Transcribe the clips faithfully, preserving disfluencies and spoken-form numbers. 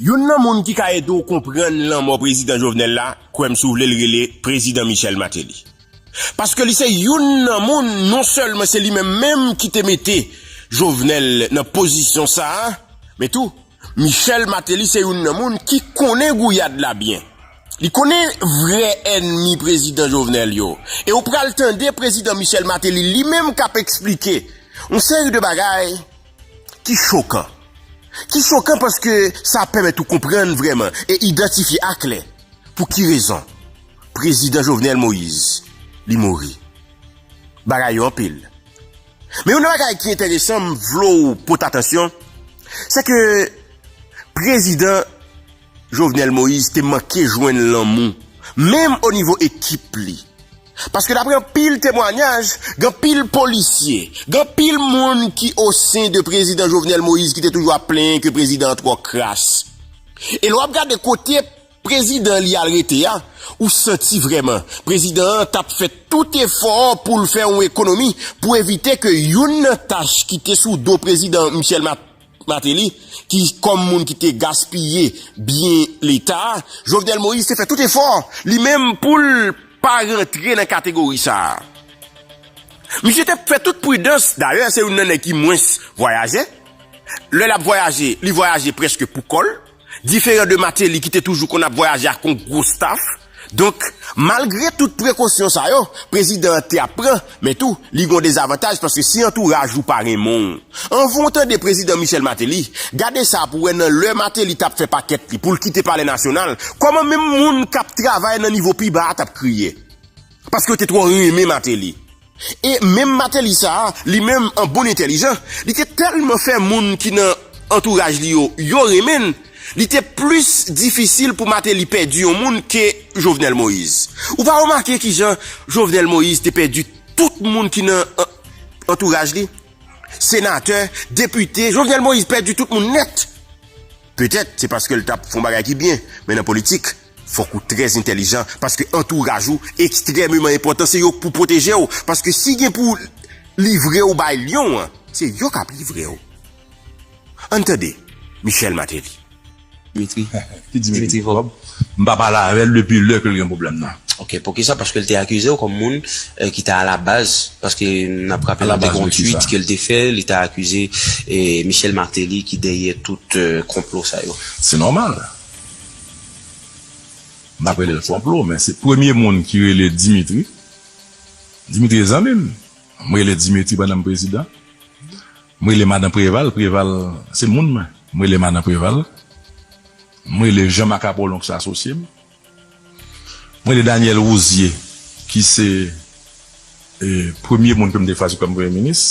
Youn nan moun ki ka ede w konprann lanmò prezidan Jovenel la, kwè m si w vle, l rele prezidan Michel Martelly. Paske li se youn nan moun, non sèlman se li menm menm ki te mete Jovenel nan pozisyon sa a, men tou, Michel Martelly se youn nan moun ki konnen gouyad la byen. Li konnen vrè ènmi prezidan Jovenel yo. E w pral tande prezidan Michel Martelly li menm k ap eksplike yon seri de bagay ki chokan. Ki chokan paske sa ap pèmèt ou konprann vrèman e idantifye aklè pou ki rezon prezidan Jovenel Moïse li mouri. Bagay yo anpil. Men youn nan bagay ki enteresan m vle w pote atansyon, se ke prezidan Jovenel Moïse te manke jwenn lanmou, menm o nivo ekip li. Paske dapre anpil temwanyaj, gen anpil polisye, gen anpil moun ki o sen de prezidan Jovenel Moïse ki te toujou ap plenyen ke prezidan an twò kras. E lè w ap gade kote prezidan li al rete a, ou santi vrèman prezidan an t ap fè tout efò pou l fè yon ekonomi pou evite ke youn nan tach ki te sou do prezidan Michel Mat- Martelly, ki kòm moun ki te gaspiye byen Leta a, Jovenel Moïse te fè tout efò li menm pou l pa rantre nan kategori sa a. Misye te fè tout pridans, dayè se youn nan nèg ki mwens vwayaje. Lè l ap vwayaje, li vwayaje prèske pou kò l. Diferan de Martelly ki te toujou konn ap vwayaje ak yon gwo staff. Donk, malgre tout prekosyon sa yo, prezidan an te ap pran, men tou, li gen yon dezavantaj paske si antouraj ou pa renmen w. Anvan w tande prezidan Michel Martelly, gade sa pou w wè nan lè Martelly t ap fè pakèt li pou l kite Palè Nasyonal, kòman menm moun k ap travay nan nivo pi ba a t ap kriye. Paske yo te twò renmen Martelly. E menm Martelly sa a, li menm an bon entèlijan, li te tèlman fè moun ki nan antouraj li yo, yo renmen l, li te plis difisil pou Martelly pèdi yon moun ke Jovenel Moïse. Ou pa remake kijan Jovenel Moïse te pèdi tout moun ki nan an- antouraj li? Senatè, depite, Jovenel Moïse pèdi tout moun nèt. Petèt se paske l t ap fè yon bagay ki byen, men nan politik, fòk ou trè entèlijan paske antouraj ou ekstrèmeman enpòtan, se yo k pou pwoteje w. Paske si gen pou livre w bay lyon an, se yo k ap livre w. Ann tande Michel Martelly. Dimitri. Ki Dimitri? Dimitri Vorbe. M pa pale avè l depi lè ke l gen pwoblèm nan. Ok, poukisa? Paske l te akize w kòm moun eh, ki te alabaz, paske n ap raple nou te gen yon tweet ke l te fè, li te akize eh, Michel Martelly ki dèyè tout eh, konplo sa yo. Se nòmal. M ap rele l konplo, men se premye moun ki rele Dimitri. Dimitri e zanmi m. M rele Dimitri pandan m prezidan. M rele madan Preval, Preval se moun mwen. M rele madan Preval. M rele Jean Marc Apollon ki se asosye m. M rele Daniel Rouzier ki se eh, premye moun ke m te chwazi kòm premye minis.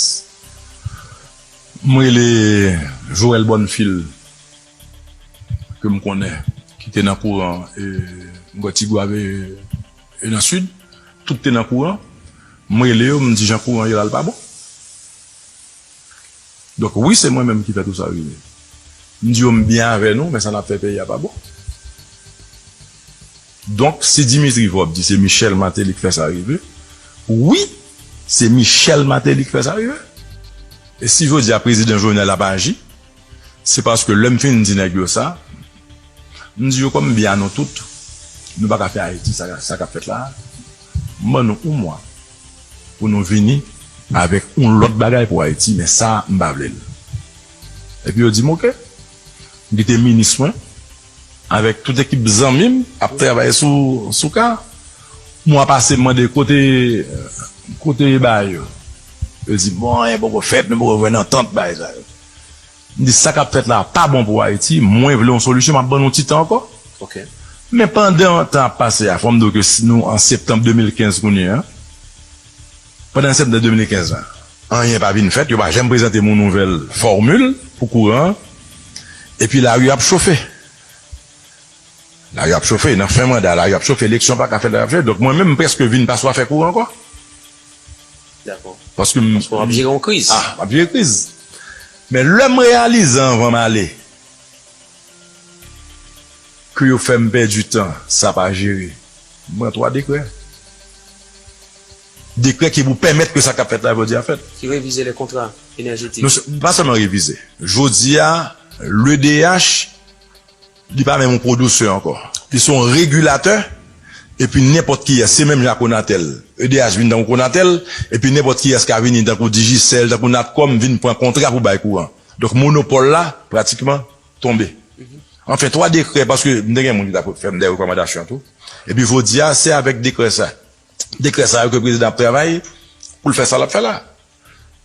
M rele Joël Bonnefil ke m konnen ki te nan kouran eh, m kwè Tigwav e, e nan Sid. Tout te nan kouran. M rele yo, m di jan kouran yo la l pa bon. Donk wi, se mwen menm ki fè tout sa rive. M di yo m byen avè nou, men sa n ap fè peyi a pa bon. Donk si Dimitri Vorbe di se Michel Martelly ki fè sa rive, wi, se Michel Martelly ki fè sa rive. E si jodi a prezidan Jovenel ap aji, se paske lè m fin di nèg yo sa, m di yo kòm m byen a nou tout, nou pa ka fè Ayiti sa, sa k ap fèt la a. M ban nou yon mwa pou nou vini avèk yon lòt bagay pou Ayiti, men sa m pa vle l. Epi yo di m oke. M kite minis mwen avèk tout ekip zanmi m ap travay sou, sou ka. Mwa pase m mande kote, kote bagay yo. Yo di bon, anyen poko fèt, nou poko jwenn antant bagay sa yo. M di sa k ap fèt la pa bon pou Ayiti, mwen vle yon solisyon, m ap ban nou ti tan ankò. Ok. Men pandan tan ap pase a, fò m di w ke si nou an septanm de mil kenz kounye a, pandan septanm de mil kenz la, anyen pa vin fèt, yo pa janm prezante m yon nouvèl fòmil pou kouran an, epi lari ap chofe. Lari ap chofe, nan fen manda, lari ap chofe, eleksyon pa ka fèt, lari ap chofe. Donk mwen menm, m prèske vin pa swa fè kouran ankò. Dakò. Paske m... Paske w ap jere yon kriz. Ah, m ap jere kriz. Men lè m reyalize anvan m ale ke yo fè m pèdi tan, sa pa jere, m pran twa dekrè. Dekrè ki pou pèmèt ke sa k ap fèt la jodi a fèt. Ki revize lè kontra enèjetik. Non, se pa sèlman revize. Jodi a, le D H Li pa menm yon pwodiktè ankò. Li se yon regilatè, epi nenpòt kiyès, se menm jan ak Conatel. E D H vin tankou Conatel, epi nenpòt kiyès ka vini tankou Digicel, tankou Natcom, vin pran kontra pou bay kouran. Donk, monopòl la, pratikman, tonbe. Anfen, twa dekrè, paske m te gen moun ki ta fè m de rekòmandasyon tou. Epi jodi a, se avèk dekrè sa. Dekrè sa yo ke prezidan ap travay pou l fè sa l ap fè la.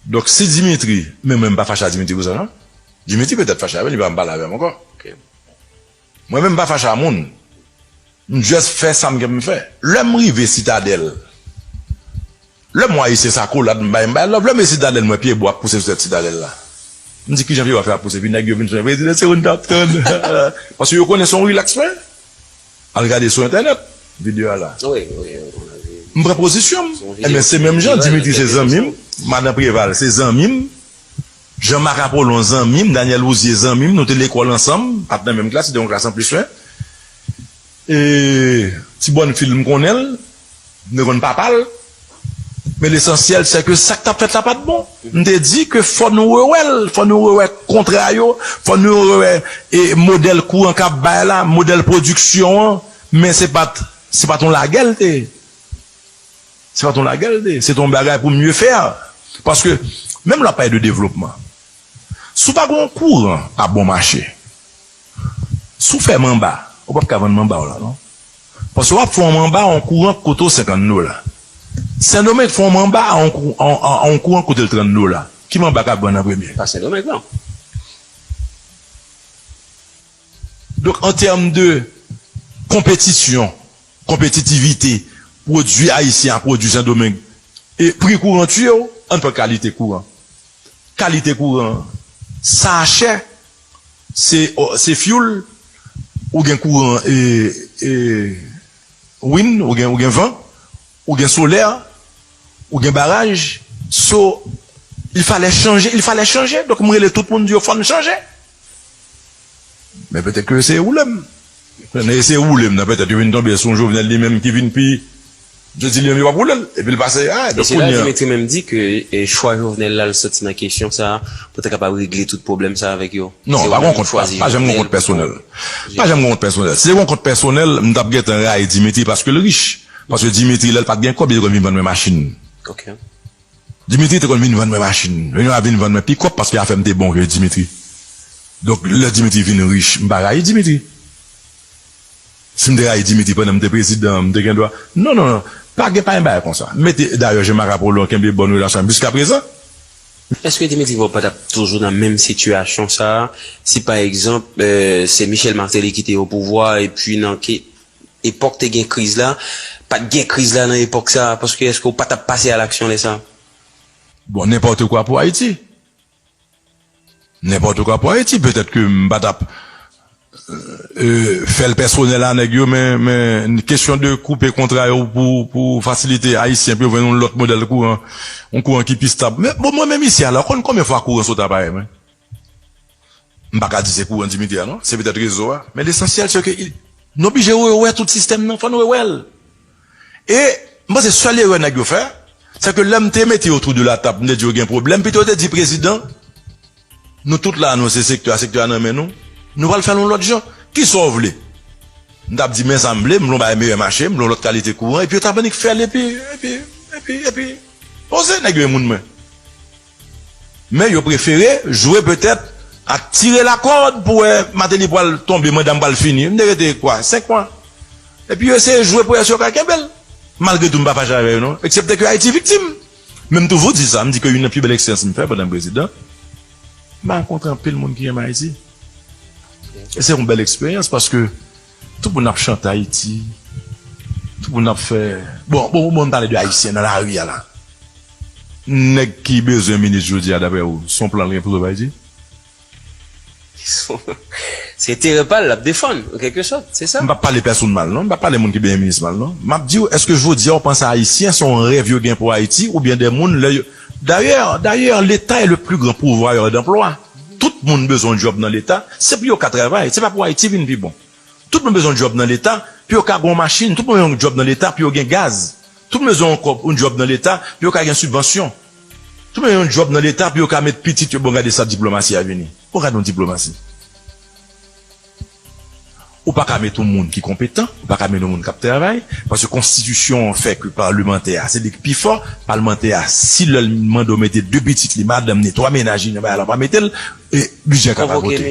Donk, si Dimitri, men mwen m pa fache a Dimitri pou sa, non. Dimitri petèt fache avè m, li pa pale avè m ankò. Mwen menm m pa fache a moun. M just fè sa m gen pou m fè. Lè m rive Sitadèl, lè m wè Ayisyen sa kolad m bay, m bay love. Lè m rive Sitadèl, m wè pyebwa ap pouse sou tèt Sitadèl la. M di, "Kijan pyebwa fè ap pouse?" Epi nèg yo vin sou mwen, "Prezidan, se ou n t ap tann." Paske yo konnen se yon relax mwen. Al gade sou entènèt, videyo a la. Wi, wi, wi, on a vu. M pran pozisyon m. Enben, se menm jan, Dimitri se zanmi m, Madan Preval se zanmi m, Jean Marc Apollon zanmi m, Daniel Rouzier zanmi m, nou te lekòl ansanm, pa t nan menm klas, se te yon klas an plis mwen. E, Ti Bonnfield, m konnen l, m te konn papa l. Men lesansyèl, se ke sa k t ap fèt la pa t bon. M te di ke fò nou rewè l, fò nou rewè kontra yo, fò nou rewè, e, modèl kouran k ap bay la, modèl pwodiksyon an, men se pa t, se pa t yon lagè l te ye. Se pa t yon lagè l te ye, se t yon bagay pou mieux faire. Paske, menm lè w ap pale de devlopman, si w pa gen yon kouran a bon mache, si w fè manba, ou p ap ka vann manba w la, non. Paske w ap fè yon manba a yon kouran k koute w senkant dola. Sendomeng fè yon manba a yon kou-, a, a, a yon kouran k koute l trant dola. Ki manba k ap vann an premye? Pa Sendomeng, non. Donk, an tèm de konpetisyon, konpetitivite, pwodui ayisyen a pwodui Sendomeng, e pri kouran tiye w, ann pran kalite kouran. Kalite kouran, sa chè, se, o, se fyoul, ou gen kouran, e, e, win, ou gen, ou gen van, ou gen solè, ou gen baraj. So, il fallait changer, il fallait changer. Donk, mwen rele tout moun di yo fò n chanje. Men petèt ke yo eseye woule m. Lè yo eseye woule m nan, petèt yo vin tonbe sou yon Jovenel li menm ki vin pi, yo di li menm yo p ap woule l. Epi l pase, a, donk kounye a. Dimitri menm di ke, e, chwa Jovenel la, l soti nan kesyon sa a, pou te kapab regle tout pwoblèm sa a avèk yo. Non, pa gen kont, pa, pa janm gen kont pèsonèl. Pa janm gen kont pèsonèl. Si te gen kont pèsonèl, m t ap gentan rayi Dimitri paske l rich. Paske Dimitri, lè l pa t gen kòb, li te konn vin vann mwen machin. Dimitri te konn vin vann mwen machin. Lè a vin vann mwen pikòp paske afè m te bon ke Dimitri. Donk, lè Dimitri vin rich, m pa rayi Dimitri. Si m te rayi Dimitri pandan m te prezidan, m te gen dwa. Non, non, non. Pa gen, pa gen bagay konsa. Mete, dayè, Jean Marc Apollon kenbe bòn relasyon jiskaprezan. Èske Dimitri Vorbe pa t ap toujou nan menm sitiyasyon sa a, si pa egzanp, e, se Michel Martelly ki te o pouvwa, epi nan ke, epòk te gen kriz la, pa t gen kriz la nan epòk sa a, paske èske w pa t ap pase a laksyon lè sa a? Bon, nenpòt kwa pou Ayiti. Nenpòt kwa pou Ayiti, petèt ke m pa t ap, e, fè l pèsonèl a nèg yo, men, men kesyon de koupe kontra yo pou, pou fasilite Ayisyen pou yo jwenn yon lòt modèl kouran, yon kouran ki pi stab. Men, bon, mwen menm isi a la, ou konn konbyen fwa kouran sot aparèy mwen? M pa ka di se kouran Dimitri a, non. Se petèt rezo a. Men lesansyèl, se ke il, nou oblije rewè tout sistèm nan, fò nou rewè l. E, m panse sèl erè nèg yo fè, se ke lè m te mete yo autour de la table, m te di yo gen pwoblèm, pito yo te di prezidan, nou tout la, nou se sektè a, sektè a nan men nou, nou pral fè l yon lòt jan. Kisa w vle? M t ap di, men sa m vle, m vle yon bagay meyè mache, m vle yon lòt kalite kouran, epi yo t ap annik fè l, epi, epi, epi, epi, poze nèg yo e moun mwen. Men yo prefere jwe petèt ak tire lakòd pou wè Martelly pral tonbe, manda m pral fini. M te rete kwa, senk mwa. Epi yo eseye jwe pou wè si yo ka kenbe l. Malgre tou, m pa fache avè yo, non. Eksepte ke Ayiti viktim. Men m toujou di sa, m di ke youn nan pi bèl eksperyans m fè pandan m prezidan, m rankontre anpil moun ki renmen Ayiti. E se yon bèl eksperyans paske tout moun ap chante Ayiti, tout moun ap fè, bon, bon, bon, m pale de Ayisyen nan lari a la. Nèg ki bezwen minis jodi a, daprè ou, se yon plan l gen pou zòt Ayiti? Se enterè pa l l ap defann, an kèlke sòt, se sa? M p ap pale pèsonn mal, non. M p ap pale moun ki bezwen minis mal, non. M ap di w, èske jodi a w panse Ayisyen se yon rèv yo gen pou Ayiti, oubyen de moun lè yo, dayè, dayè, l'État est le plus grand pourvoyeur d'emploi. Tout moun bezwen yon djòb nan Leta, se pou yo ka travay, se pa pou Ayiti vin pi bon. Tout moun bezwen yon djòb nan Leta pou yo ka gen yon machin, tout moun bezwen yon djòb nan Leta pou yo gen gaz, tout moun bezwen yon kòb, yon djòb nan Leta pou yo ka gen sibvansyon, tout moun bezwen yon djòb nan Leta pou yo ka met pitit yo. Bon, gade sa diplomasi a vini. Bon, gade yon diplomasi. Ou pa ka mete yon moun ki konpetan, ou pa ka mete yon moun k ap travay, paske konstitisyon an fè ke palmantè a, se li k pi fò, palmantè a, si lè l mande w mete de pitit li, madanm ni, twa mennaj li nan bagay la, w pa mete l, e bidjè a ka pa vote.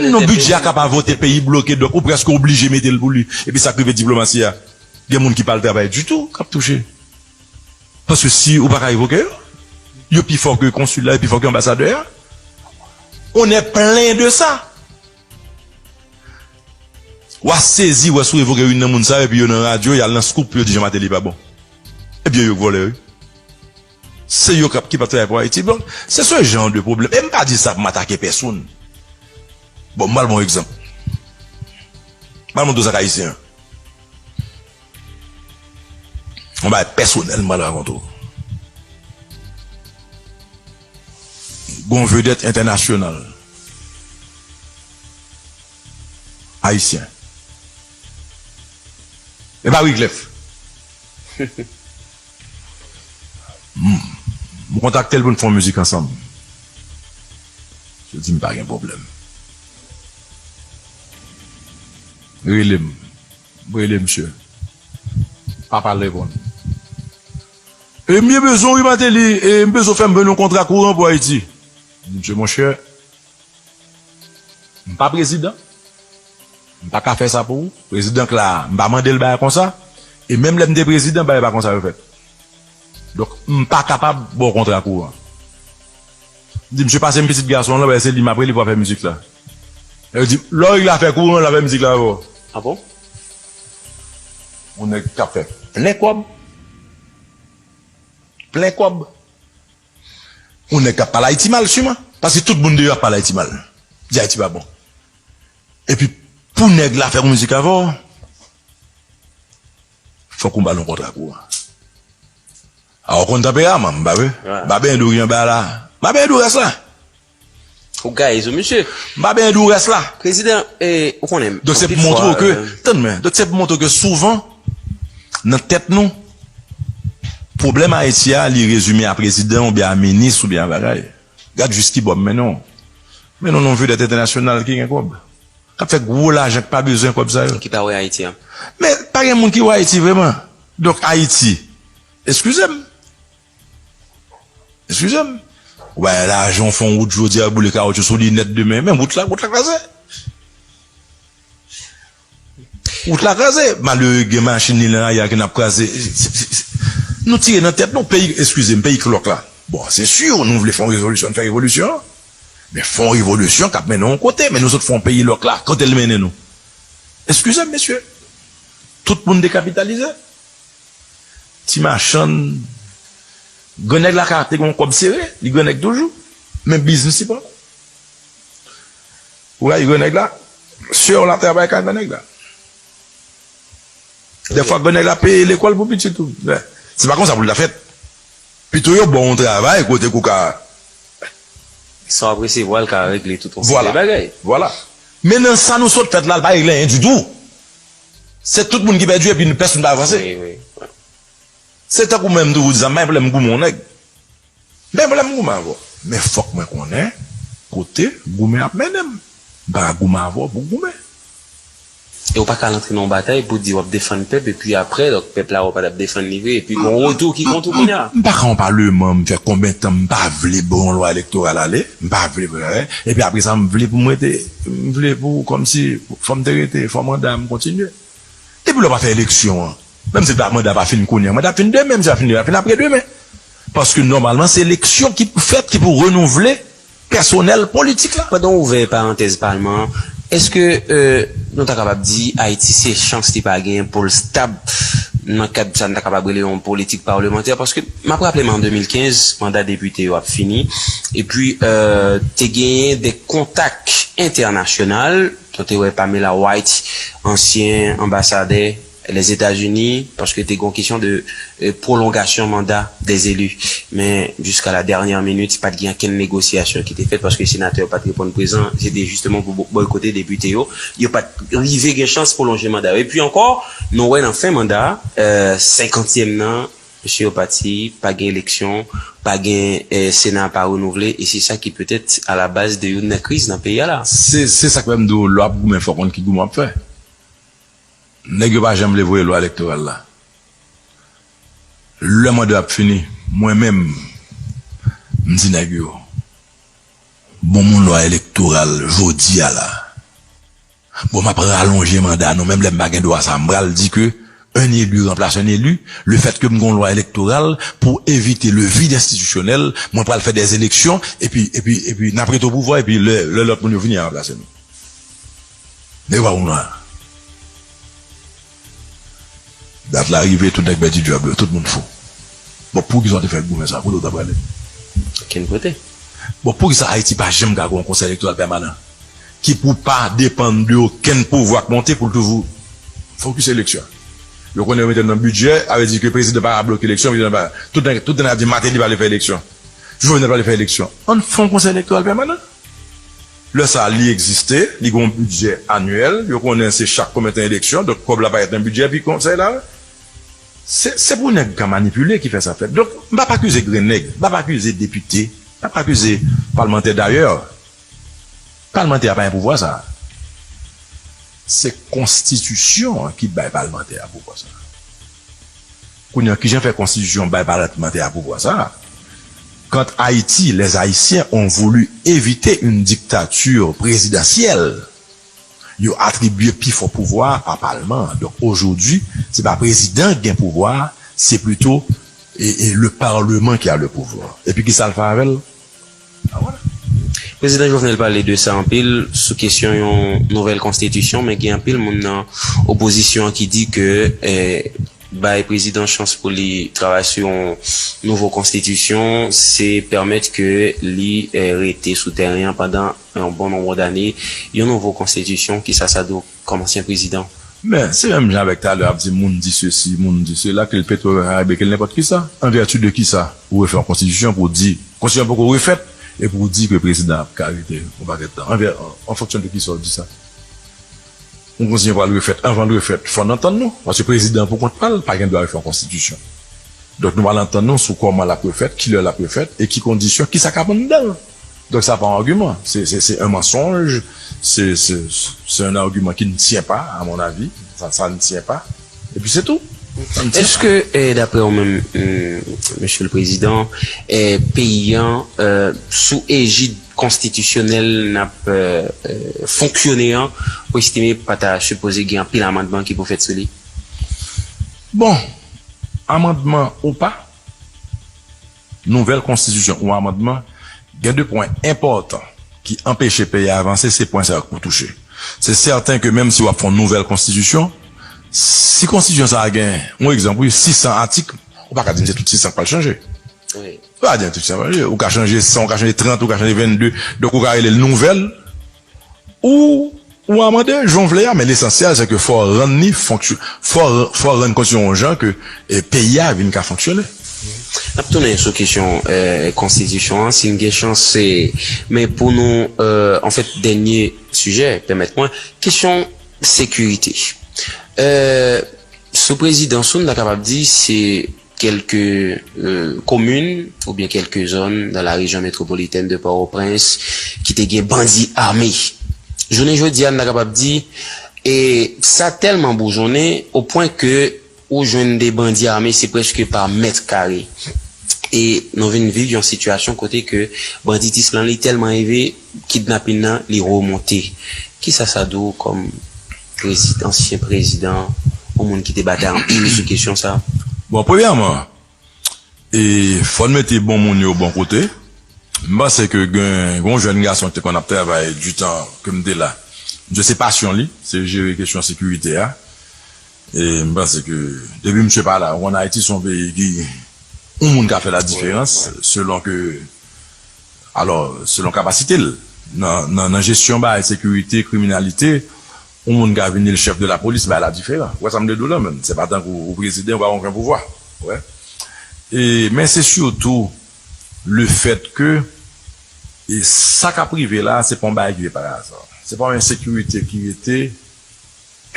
Non, bidjè a ka pa vote, peyi bloke, donk ou prèske oblije mete l pou li. Epi sa k rive diplomasi a, gen moun ki pa al travay ditou, k ap touche. Paske si ou pa ka revoke yo, yo pi fò ke konsil la, yo pi fò ke anbasadè a. On est plein de ça. W a sezi wè si w revoke youn nan moun sa yo, epi yo nan radyo, y al nan Scoop, yo di Jan Mateli pa bon. Ebyen, yo k vòlè, wi. Se yo k ap, ki p ap travay pou Ayiti. Bon, se ce genre de problème. E m pa di sa pou m atake pèsonn. Bon, m pral ba w yon egzanp. M pral montre w sa k ayisyen an. Yon bagay pèsonèl m pral rakonte w. Gon vedèt entènasyonal ayisyen. E pa Wyclef. M, m kontakte l pou n fè yon mizik ansanm. Misye di m pa gen pwoblèm. Rele m. M rele misye. Papa l reponn. E m byen bezwen w wi Mateli, e m bezwen w fè m jwenn yon kontra kouran pou Ayiti. M di, mesye, monchè, m pa prezidan. M pa ka fè sa pou ou. Prezidan k la a, m pa mande l bagay konsa. E menm lè m te prezidan, bagay pa konsa yo fèt. Donk, m pa kapab ba w kontra kouran. M di, misye pase m pitit gason an lan, paske se li m ap rele pou afè mizik la. Yo di, lè w regle afè kouran, l ap fè mizik la avè w. Ah bon? Yon nèg k ap fè plen kòb. Plen kòb. Yon nèg k ap pale Ayiti mal, siman. Paske tout moun deyò ap pale Ayiti mal. Di Ayiti pa bon. Epi, pou nèg la fè yon mizik avè w, fòk ou ba l yon kontra kouran. A, ou konn tanperaman m, m pa vle. M pa benyen dou ki anba la. M pa benyen dou rès la. Ou gaye zo, mesye. M pa benyen dou rès la. Prezidan, e, ou konnen, donk, se pou montre w ke, tann mwen, donk, se pou montre w ke souvan, nan tèt nou, pwoblèm Ayiti a, li rezime a prezidan oubyen a minis oubyen a bagay. Gad jis ki bò m mennen w. Mennen w nan yon vedèt entènasyonal ki gen kòb. K ap fè gwo lajan, k pa bezwen kòb sa yo. Ki pa wè Ayiti an. Men, pa gen moun ki wè Ayiti vrèman. Donk, Ayiti, eskize m. Eskize m. Ou bay lajan, w fè yon wout jodi a, boule kawotchou sou li nèt demen. Men wout la, wout la kraze. Wout la kraze. Malere gen machin li nan lari a ki n ap kraze. Nou tire nan tèt nou, peyi, eskize m, peyi k lòk la. Bon, se si nou vle fè yon rezolisyon, n fè revolisyon an. Men fè yon revolisyon k ap mennen yon kote, men nou sot fè yon peyi lòk la, kote l mennen nou? Eskize m, mesye. Tout moun dekapitalize. Ti machann, grannèg la ka te gen yon kòb sere, li grannèg toujou, men biznis li pa bon. Ou gade grannèg la, sè w la travay kay grannèg la. Dèfwa, grannèg la peye lekòl pou pitit ou. Se pa konsa pou l ta fèt. Pito yo ba w yon travay kote ke w ka. Sa w ap resevwa l ka regle tout yon seri de bagay. Vwala. Men nan sa nou sot fèt la, l pa regle anyen ditou. Se tout moun ki pèdi epi pèsonn pa avanse. Wi, wi. Se tankou mwen, m toujou di sa, m pa gen pwoblèm goumen yon nèg. M pa gen pwoblèm goumen avè w. Men fòk mwen konnen kote goumen ap mennen m. M pa ka goumen avè w pou goumen. E w pa ka al antre nan yon batay pou di w ap defann pèp, epi apre, donk, pèp la wè w pa t ap defann li vre, epi gon retou ki kont ou kounye a. M pa ka yon palman, m fè konbyen tan m pa vle bon lwa elektoral ale, m pa vle, epi apre sa, m vle pou m rete, m vle pou, kòmsi, fò m te rete, fò manda m kontinye. Depi lè w pa fè eleksyon an, menm si manda pa fin kounye a, manda ap fin demen, menm si l pa fin demen, l ap fin apre demen. Paske nòmalman, se eleksyon ki pou fèt, ki pou renouvle pèsonèl politik la. Pandan w ouvè parantèz palman an, èske, euh, nou ta kapab di Ayiti se chans li pa genyen pou l stab nan kad sa n ta kapab rele yon politik palmantè? Paske m ap raple m an de mil kenz, manda depite yo ap fini, epi, euh, te genyen de kontak entènasyonal, nou te wè Pamela White, ansyen anbasadè Lèzetazini, paske te gon kesyon de, euh, pwolongasyon manda dèzeli. Men, jiska la dènyè minit, pa t gen okenn negosyasyon ki te fèt, paske senatè yo pa t reponn prezan, se te jisteman pou bo-, bòykote depite yo. Yo pa t rive gen chans pwolonje manda yo. Epi ankò, nou wè nan fen manda, euh, senkantyèm nan, mesye yo pati, pa gen eleksyon, pa gen, eh, Sena pa renouvle, e se sa ki petèt alabaz de youn nan kriz nan peyi a la. Se, se sa k fè m di w, lè w ap goumen, fò w konn ki goumen w ap fè. Nèg yo pa janm vle voye lwa elektoral la. Lè manda ap fini, mwen menm, m di nèg yo, bon, moun, lwa elektoral jodi a la. Bon, m ap ralonje manda nou, menm lè m pa gen dwa sa, m pral di ke un élu remplace un élu, le fait que m gon lwa elektoral pou evite le vide institutionnel, mwen pral fè des élections, epi, epi, epi n ap rete o pouvwa, epi lè, lè lòt moun yo vini, y a ranplase nou. Men yo pa pou nou la. Dat la rive, tout nèg pèdi djòb yo, tout moun fou. Bon, poukisa w te fè gouvèn sa? Kote w ta prale? Okenn kote. Bon, poukisa Ayiti pa janm ka gen yon konsèy elektoral pèmanan ki pou pa depann de okenn pouvwa k monte pou l toujou fokis eleksyon? Yo konnen yo mete l nan bidjè, sa vle di ke prezidan pa ka bloke eleksyon, prezidan pa, tout nèg, tout nèg ap di Martelly pa vle fè eleksyon. Jovenel pa vle fè eleksyon. Ann fè yon konsèy elektoral pèmanan. Lè sa a, li egziste, li gen yon bidjè anyèl, yo konnen se chak konbyen tan eleksyon, donk kòb la parèt nan bidjè, epi konsèy la, se, se pou nèg ka manipile ki fè sa fèt. Donk, m p ap akize grenn nèg, m p ap akize depite, m p ap akize palmantè dayè. Palmantè a pa gen pouvwa sa a. Se konstitisyon an ki bay palmantè a pouvwa sa a. Kounye a, kijan fè konstitisyon bay palmantè a pouvwa sa a? Quand Haïti, les Haïtiens ont voulu éviter une dictature présidentielle, yo atribye pi fò pouvwa a palman an. Donk, aujourd'hui, se pa prezidan ki gen pouvwa a, se plito, e, e, le parlement qui a le pouvoir. Epi kisa l fè avè l? Ah, voilà. Prezidan Jovenel pale de sa anpil sou kesyon yon nouvèl konstitisyon, men gen anpil moun nan opozisyon an ki di ke, eh, bay prezidan chans pou li travay sou yon nouvo konstitisyon, se pèmèt ke li, eh, rete sou tèren an pandan yon bon nonb dane. Yon nouvo konstitisyon, kisa sa di w kòm ansyen prezidan? Men, se menm jan avèk talè ap di moun di sesi, moun di sela, ke l Petro Karibe, ke l nenpòt kisa. An vèti de kisa ou refè yon konstitisyon pou di, konstitisyon poko refèt, e pou di ke prezidan ap ka rete yon pakèt tan? An vè-, an, an fonksyon de kisa w di sa? Yon konstitisyon pral refèt, anvan l refèt, fò n antann nou. Paske prezidan pou kont pa l, pa gen dwa refè yon konstitisyon. Donk, nou pral antann nou sou kòman l ap refèt, kilè l ap refèt, e ki kondisyon, kisa k ap anndan l. Donk, sa pa yon agiman. Se, se, se un mensonge, se, se, c'est un argument qui ne tient pas, à mon avis. Ça, ça ne tient pas. Epi se tou. Sa n tyen pa. Èske, eh, daprè w menm, mm, Mesye le Prezidan, eh, peyi an, eh, sou ejid konstitisyonèl n ap, eh, eh, fonksyone an, ou estime pa ta sipoze gen anpil amandman ki pou fèt sou li? Bon, amandman ou pa, nouvèl konstitisyon ou amandman, gen de pwen enpòtan ki anpeche peyi a avanse, se pwen sa yo k pou touche. Se sèten ke menm si w ap fè yon nouvèl konstitisyon, si konstitisyon sa a gen, yon egzanp, wi, sis san atik, ou pa ka di m se tout sis san k pral chanje. Wi. Ou pa ka di m tout sis san k pral chanje. Ou ka chanje san, ou ka chanje trant, ou ka chanje vennde, donk ou ka rele l nouvèl, ou, ou amande, jan w vle a, men lesansyèl, se ke fò w rann li fonksyon-, fò, fò w rann konstitisyon yon jan ke, e, peyi a vin ka fonksyone. N ap tounen sou kesyon, eh, konstitisyon an, si n gen chans, se, men pou nou, eh, anfèt, dènye sijè, pèmèt mwen, kesyon sekirite. Eh, sou prezidans ou, n ta kapab di, se kèlke, eh, komin oubyen kèlke zòn dans la région métropolitaine de Port-au-Prince ki te gen bandi ame. Jounen jodi a, n ta kapab di, e sa tèlman boujonnen o pwen ke ou jwenn de bandi ame, se prèske pa mèt kare. E nou vin viv yon sitiyasyon kote ke banditis lan li tèlman elve, kidnapin nan li remonte. Kisa sa di w kòm prezi-, ansyen prezidan, yon moun ki te batay anpil sou kesyon sa? Bon, premyèman, e fò n mete bon moun yo bon kote. M panse ke gen, gen yon jèn gason ki te konn ap travay di tan ke m te la. Misye se pasyon li, se jere kesyon sekirite a. E m panse ke depi misye pa la, ou konn Ayiti se yon peyi ki, yon moun ka fè la diferans selon ke, alò, selon kapasite l. Nan, nan, nan jesyon bagay sekirite, kriminalite, yon moun ka vin li l chèf de lapolis, bagay la diferan. Ou wè sa m vle di w la, menm? Se pa tankou ou prezidan, ou pa gen okenn pouvwa. Ou wè? E, men se sitou le fèt ke, e sa k ap rive la, se pa yon bagay ki vin pa aza. Se pa yon ensekirite ki rete,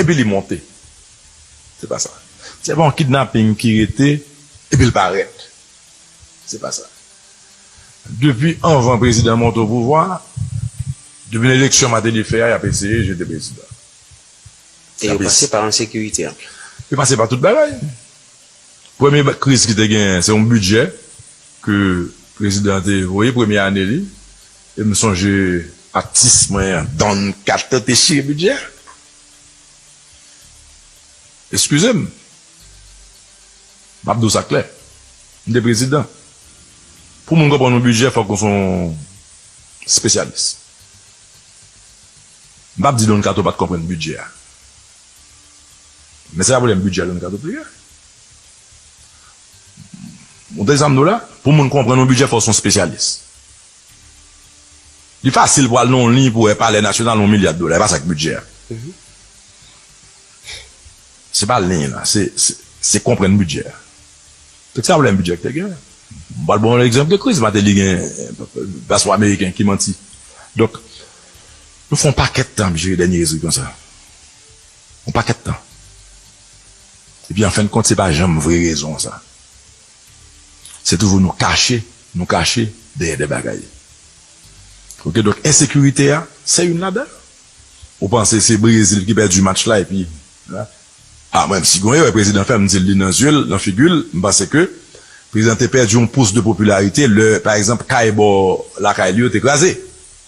epi li monte. Se pa sa. Se pa yon kidnaping ki rete, epi l parèt. Se pa sa. Depi anvan prezidan monte o pouvwa, depi nan eleksyon Martelly fè a, y ap eseye jete prezidan. E yo pase pa ensekirite an. Yo pase pa tout bagay. Premye ba- kriz ki te genyen, se yon bidjè ke prezidan te voye premye ane li. E m sonje atis mwen an, Don Kato te chire bidjè. Eskize m. M ap di w sa klè. M te prezidan. Pou moun konprann yon bidjè, fòk ou se yon espesyalis. M p ap di Don Kato pa t konprann bidjè a. Men se pa pwoblèm bidjè Don Kato te gen. Ou tande sa m di w la? Pou moun konprann yon bidjè, fò w se yon espesyalis. Li fasil pou al nan yon liy pou wè Palè Nasyonal yon milya dola. E pa sa k bidjè a. Se pa liy la, se, se, se konprann bidjè a. Donk, se pa pwoblèm bidjè ki te gen. M pral ba w yon egzanp de kriz Martelly gen, paspò ameriken ki manti. Donk, nou fè yon pakèt tan ap jere dènye rezil konsa. Yon pakèt tan. Epi, an fen de kont, se pa janm vre rezon sa. Se toujou nou kache, nou kache dèyè de bagay. Oke, donk, ensekirite a, se youn ladan. Ou panse se Brezil ki pèdi match la, epi, a, mwen, si gon erè prezidan fè, m di l li nan zye l, nan figi l, m panse ke prezidan te pèdi yon pous de popilarite lè, pa egzanp, kay bò lakay li yo te kraze.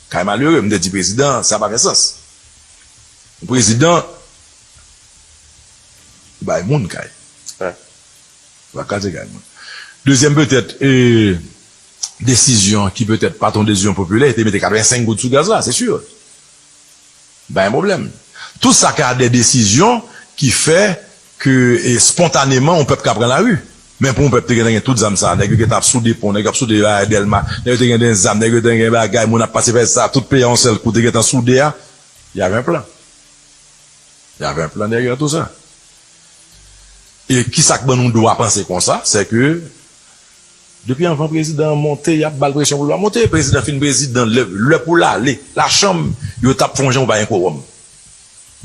Kay malere, m te di prezidan, sa pa fè sans. Yon prezidan bay moun kay. Wi. Ou pa kraze kay moun. Dezyèm, petèt, e, desizyon ki petèt pa t yon desizyon popilè, te mete katrevensenk goud sou gaz la, se si. Pa gen pwoblèm. Tout sa ka de desizyon ki fè ke, e, spontaneman, yon pèp ka pran lari. Men pou yon pèp te gentan gen tout zam sa, nèg yo gentan ap soude pon, nèg yo ap soude, a, Dèlma, nèg yo te gen de zam, nèg yo te gen bagay, moun ap pase fè sa, tout peyi a yon sèl kou te gentan soude a, y avait un plan. Y avait un plan derrière tout ça. E kisa k ban nou dwa panse konsa? Se ke depi anvan prezidan an monte, y ap ba l presyon pou l pa monte. Prezidan fin prezidan, lè, lè pou l ale lachanm, yo t ap fè yon jan pou pa gen kowòm.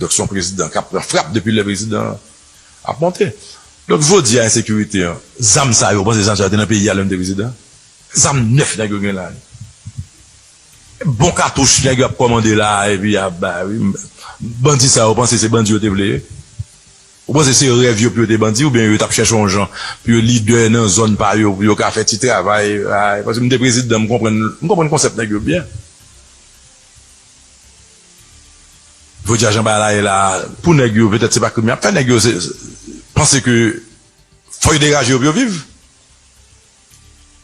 Donk, se yon prezidan k ap pran frap depi lè prezidan an ap monte. Donk, jodi a, ensekirite an, zam sa yo, ou panse zam sa yo te nan peyi a lè m te prezidan? Zam nèf nèg yo gen la. Bon katouch nèg yo ap kòmande la, epi y ap bay, wi. Bandi sa yo panse se bandi yo te vle ye? Ou panse se rèv yo pou yo te bandi, oubyen yo t ap chèche yon jan pou yo lidè nan zòn pa yo, pou yo ka fè ti travay? Ay, paske m te prezidan, m konprann, m konprann konsèp nèg yo byen. Jodi a, jan bagay la ye la, pou nèg yo, petèt se pa krim y ap fè, nèg yo se, se, panse ke fò yo degaje yo pou yo viv.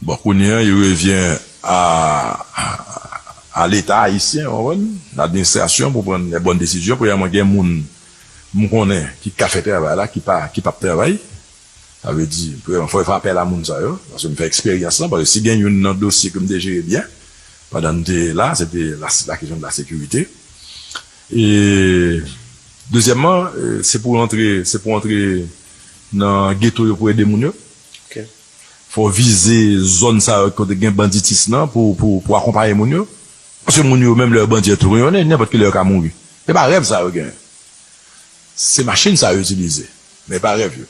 Bon, kounye a, il revient à, à l'État haïtien, w konprann? L'administration pou pran les bonnes décisions. Premyèman, gen moun m konnen ki ka fè travay la, ki pa, ki p ap travay. Sa vle di, premyèman, fò yo fè apèl a moun sa yo, paske m fè eksperyans lan, paske si gen youn nan dosye ke m te jere byen, pandan m te la, se te la, la kesyon de la sekirite. E, dezyèmman, e, se pou antre, se pou antre nan geto yo pou ede moun yo. Ok. Fò w vize zòn sa yo kote gen banditis lan pou, pou, pou akonpaye moun yo. Paske moun yo, menm lè yo bandi, yo tou reyonnen, nenpòt ki lè yo ka mouri. Se pa rèv sa yo genyen. Se machin sa yo itilize. Men pa rèv yo.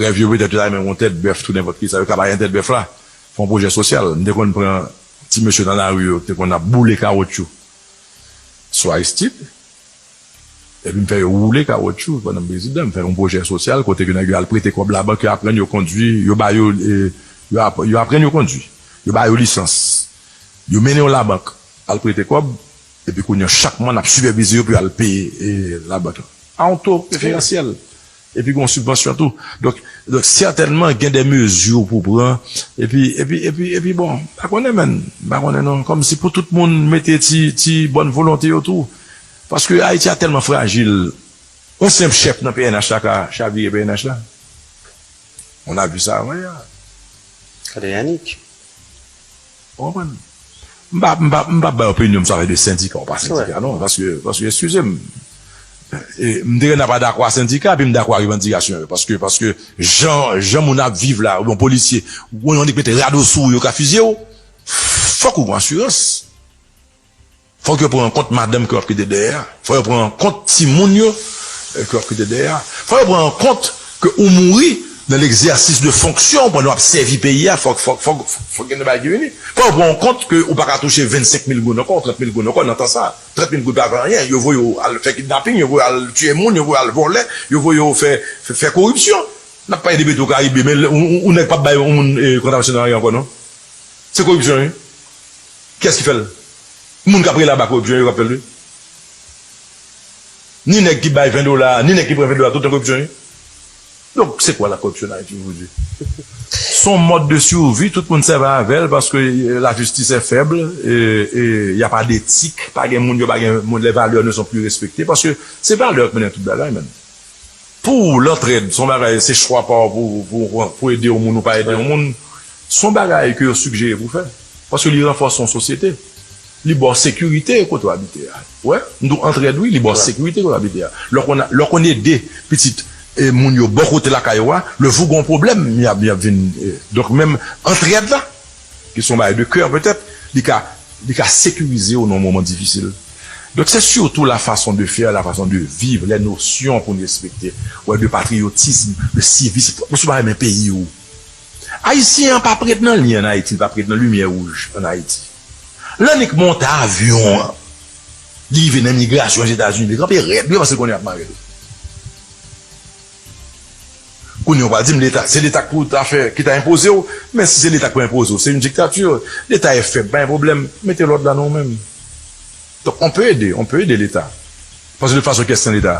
Rèv yo petèt yo ta renmen yon tèt bèf, tou nenpòt ki sa yo ka bay yon tèt bèf la. Fè yon pwojè sosyal. M te konn pran ti mesye nan lari yo, te konn ap boule kawotchou sou Aristide. Epi m fè yo woule kawotchou pandan m prezidan. M fè yon pwojè sosyal kote ke nèg yo al prete kòb labank, yo aprann yo kondwi, yo ba yo, e, yo ap-, yo aprann yo kondwi. Yo ba yo lisans. Yo mennen yo labank, al prete kòb, epi kounye a chak mwa n ap sipèvize yo pou yo al peye, e, labank lan. A yon to preferansyèl. Epi gen yon sibvansyon tou. Donk, donk sètènman, gen de mezi pou pran. Epi, epi, epi, epi, bon, m pa konnen, menn. M pa konnen, non. Kòmsi pou tout moun mete ti, ti bòn volonte yo tou. Paske Ayiti a tèlman frajil. Yon senp chèf nan P N H la ka chavire P N H la. On a vu ça avant-hier. Gade Yanick. Ou konprann? M pa, m pa, m pa bay opinyon m sou afè de sendika ou pa sendika, non. Paske, paske, eskize m. E, m te gen nan pa dakò a sendika, epi m dakò a revandikasyon yo. Paske, paske jan, jan moun ap viv la, ou yon polisye, ou yon nèg mete rado sou ou, yo ka fizye w. Fòk ou gen asirans. Fòk yo pran an kont madanm ke w ap kite dèyè a. Fòk yo pran an kont timoun yo, e, ke w ap kite dèyè a. Fòk yo pran an kont ke ou mouri, Nan legzèsis de fonksyon, pandan w ap sèvi peyi a, fòk, fòk, fòk, fòk gen de bagay ki vini. Fò w pran kont ke ou pa ka touche vennsenk mil goud ankò, trant mil goud ankò nan tan sa. Trant mil goud pa fè anyen. Yo voye w al fè kidnaping, yo voye w al tiye moun, yo voye w al vòlè, yo voye w fè, fè, fè koripsyon. N ap pale de Petro Caribe, men ou, ou, ou nèg p ap bay yon moun, eh, kontravansyon nan lari ankò, non? Se koripsyon, wi. Kiyès ki fè l? Moun k ap rele anba koripsyon, yo k ap fè l, wi. Ni nèg ki bay ven dola, ni nèg ki pran ven dola, tout nan koripsyon, wi. Donc, c'est quoi la corruption en Haïti aujourd'hui? Son mode de survie, tout moun sèvi avè l, paske, euh, la justice est faible, et, et y a pas d'éthique, pa gen moun yo, pa gen moun, les valeurs ne sont plus respectées, paske se valè k mennen tout bagay, menm. Pou lantrèd, se yon bagay, se chwa pa w pou, pou, pou ede yon moun ou pa ede yon moun, se yon bagay ke yo sigjere pou fè. Paske li ranfòse yon sosyete. Li ba w sekirite kote w abite a. Wè, m di w antrèd, wi, li ba w sekirite kote w abite a. Lè w konn, lè w konn ede pitit, e, moun yo bò kote lakay ou a, lè w gen yon pwoblèm, y ap, y ap vin, e, donk menm antrèd la, ki se yon bagay de kè petèt, li ka, li ka sekirize w nan yon moman difisil. Donk se surtout la façon de faire, la façon de vivre, les notions pou n respekte, wè, de patriotisme, de civisme, pou si w pa renmen peyi w. Ayisyen an pa prèt nan lyen ann Ayiti, li pa prèt nan limyè wouj ann Ayiti. Lè nèg monte avyon an, li rive nan imigrasyon Ozetazini, li kanpe rèd, wi, paske l konnen y ap mare l. Kounye a, ou pral di m Leta, se Leta k pou ta fè, ki ta enpoze w, men si se Leta k pou enpoze w, se yon diktati, Leta e fèb, pa gen pwoblèm, mete lòd la nan ou menm. Donk, on peut aider, on peut aider Leta. Paske de tout fason, kiyès ki nan Leta?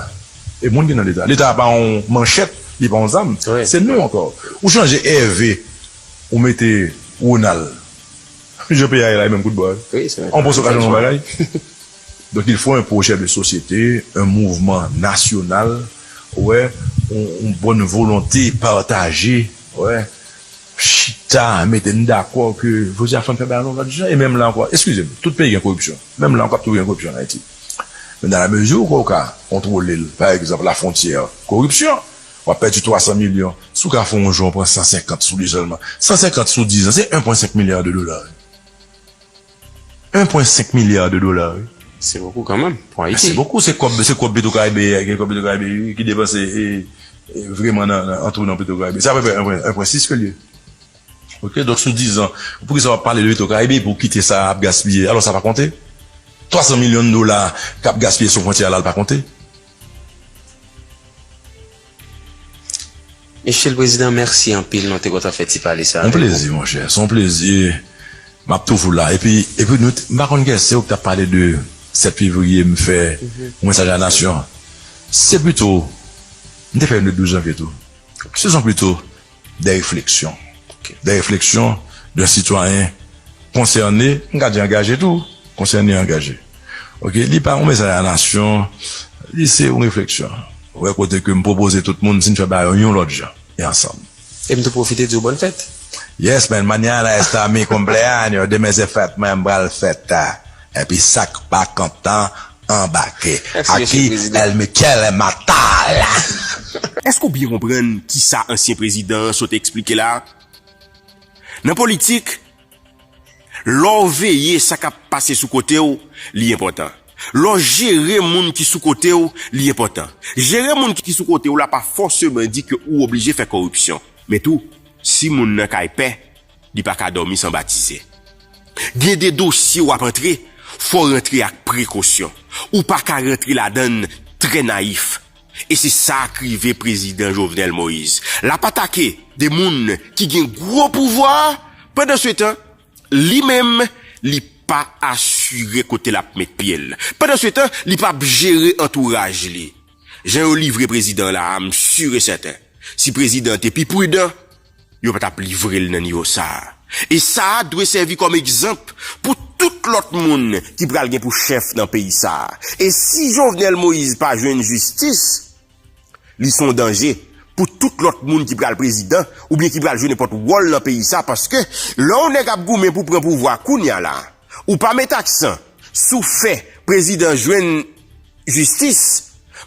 E moun ki nan Leta. Leta pa yon manchèt, li pa yon zam. Se nou ankò. Ou chanje Ève, ou mete Ronald. Jan peyi a ye la, e menm kout bò. Wi, se menm. On pòs okazyon yon bagay. Donc, il faut un projet de société, un mouvement national, wè, yon, yon bòn volonte pataje, wè, chita, mete n dakò ke jodi a fò n fè bagay yon lòt jan. E menm la ankò, eskize m, tout peyi gen koripsyon. Menm la ankò, ap toujou gen koripsyon ann Ayiti. Men dans la mesure ke w ka kontwole l, pa egzanp, lafwontyè, koripsyon, w ap pèdi twa san milyon. Si w ka fè yon jou, w pran san senkant sou li sèlman. San senkant sou diz an, se en pwen senk milya de dola. En pwen senk milya de dola, wi. Se bokou kanmenm pou Ayiti. Se bokou, se kòb, se kòb Petro Caribe, gen kòb Petro Caribe, wi, ki depanse, e, e, vrèman nan, nan, an tou nan Petro Caribe. Se apeprè en pwen, en pwen sis ke l ye. Ok, donk sou diz an, poukisa w ap pale de Petro Caribe pou kite sa ap gaspiye? Alò sa pa konte? Twa san milyon dola k ap gaspiye sou fwontyè a la, l pa konte? Mesye le prezidan, mèsi anpil, nou te kontan fè ti pale sa avèk ou. Yon plezi, monchè, se yon plezi. M ap toujou la. Epi, epi nou, m pa konn kè se ou ki t ap pale de sèt fevriye, m fè yon mesaj a nasyon an. Se pito, m te fè youn le douz janvye tou. Se son pito de refleksyon. De refleksyon de sitwayen konsène, m ka di angaje tou, konsène e angaje. Ok, li pa yon mesaj a nasyon, li se yon refleksyon. Wè kote ke m pwopoze tout moun, si n fè bagay yon lòt jan, e ansanm. E m tou pwofite di w bòn fèt. Yes, man, mañana es mi cumpleaños, demen se fèt mwen, m pral fèt. Epi sa k pa kontan, anbake. Aquí el Michele Matal. Èske w byen konprann kisa ansyen prezidan an sot eksplike la? Nan politik, lè w veye sa k ap pase sou kote w, li enpòtan. Lè w jere moun ki sou kote w, li enpòtan. Jere moun ki sou kote w la pa fòseman di ke ou oblije fè koripsyon. Men tou, si moun nan kay pè, li pa ka dòmi san batize. Gen de dosye w ap antre, fò w rantre ak prekosyon. Ou pa ka rantre ladan l trè nayif. E se sa k rive prezidan Jovenel Moïse. L ap atake de moun ki gen gwo pouvwa, pandansetan, li menm, li pa asire kote l ap met pye l. Pandansetan, li p ap jere antouraj li. Jan yo livre prezidan la a, m si e sèten, si prezidan te pi pridan, yo pa t ap livre l nan nivo sa a. E sa a dwe sèvi kòm egzanp pou tout lòt moun ki pral gen pou chèf nan peyi sa a. E si Jovenel Moïse pa jwenn jistis, li se yon danje pou tout lòt moun ki pral prezidan oubyen ki pral jwe nenpòt wòl nan peyi sa a, paske lè yon nèg ap goumen pou pran pouvwa kounye a la, ou pa met aksan sou fè prezidan jwenn jistis,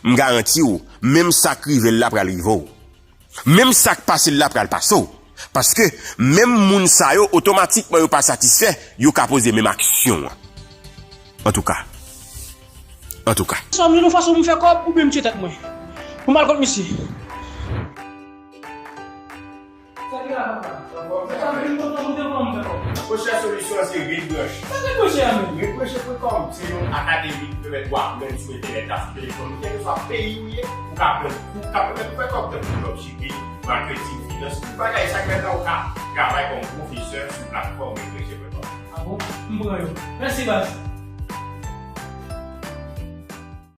m garanti w, menm sa k rive l la pral rive w. Menm sa k pase l la pral pase w. Paske menm moun sa yo, otomatikman yo pa satisfè, yo ka poze menm aksyon an. Antouka. Antouka. Sa m jwenn yon fason pou m fè kòb oubyen m tiye tèt mwen. Pou m al kont misye. Mwen chèche solisyon an se Red Branch. Sa te mwen chè a menm. Red Branch pwen kòm se yon akademi ki pèmèt ou aprann sou entènèt la, sou telefòn ou, kèlkeswa peyi ou ye, ou ka aprann kou k ap pèmèt ou fè kòb tankou dropshipping, marketing, finans, tout bagay sa k pèmèt ou ka travay kòm pwofesè sou platfòm Red Branch pwen kòm. A bon? M pran yo. Mèsi baz.